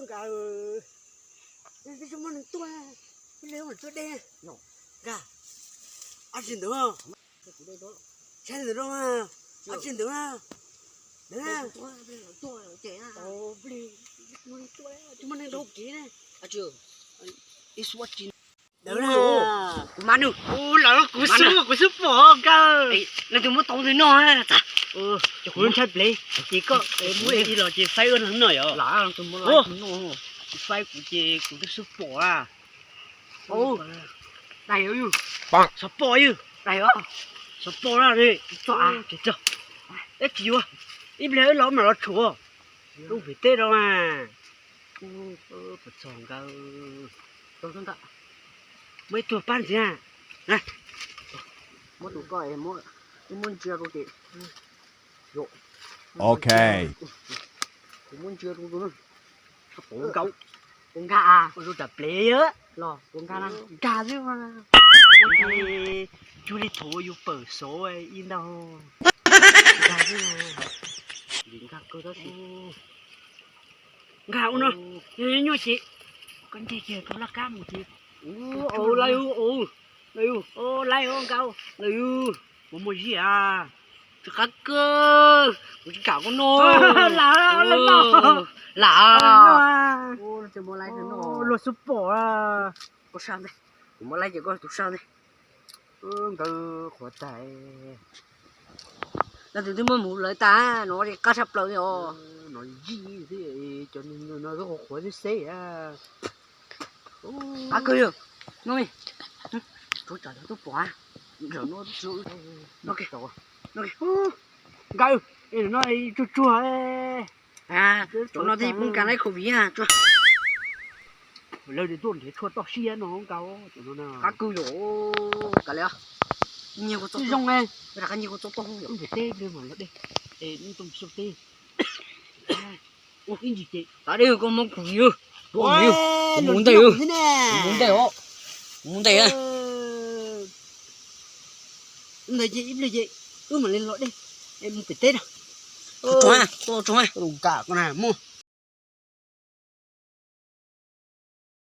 Nkawd, twb muaj neeg tuaj, ib pliag mam tuaj deb. Nkawd, ab tsi ntawd, saib ntawd rau, ab tsi ntawd, ntawd, twb muaj neeg dhau kev ne. Ib xu ab tsi ntawd na, kuv mas nug, kuv xub, kuv xub pom Nkawd. Leej twg muab tau tus no, kuv ntshai plev, ces koj muab ib los ces faib ua no yom. Kuv faib kuv ces kuv twb xub pom a. Xov pom yog, xov pom na. Ib tsis yuav, ib pliag wb los mam los tshuam lub pem teb rau mas. Puas txog Nkawd, muab ib tug pab ntxiv. Muab tus koj, muab ntsia rau ces, ok, kuv muab ntsia rau tus no. Puas nkag, puas nkag, ua zoo tsam plev yom. Los puas nkag na? Nkag xwb mas. Ua li, cuag li thaum yus pawm xov ib ntag. Nkag xwb mas. Nkag kawg tab sis. Nkag ua no, yog nyuaj ces koj nce kiag rau laj kab mus ces. Laj yus, laj yus, Nkawd, laj yus, puas muaj zib a? Tsis qab kawg, kuv tsis kam koj noj. Lam, lam, luag xub pom. Koj sab ntej, kuv muab laib ces koj tus sab ntej. Nkawd qhuav tag. Leej twg twb muab mus lawv tas, no qab tshaj plaws li os. No yij thiab, cov neeg no twb qhuav xwb xwb. Qab kawg yog, no, tsuav tsam tub pom. Nkawd, no tsuag tsuag. Cov no thiaj poob kas laib covid. Lawv tuaj nrhiav tshuaj toj siab no Nkawd. Qab kawg yom, kav liam. Nyiag kuv txoj, zoo, rov qab nyiag kuv txoj toj hoob yom. Teb, teb, ib ntsis ces tas deb koj muab kuv yog, kuv mus ntej, kuv mus ntej os, kuv mus ntej. Ntawd ces ib pliag ces wb mam li los dej, mus pem teb na. Tuaj tsoom, tuaj tsoom, nkag koj na, muaj.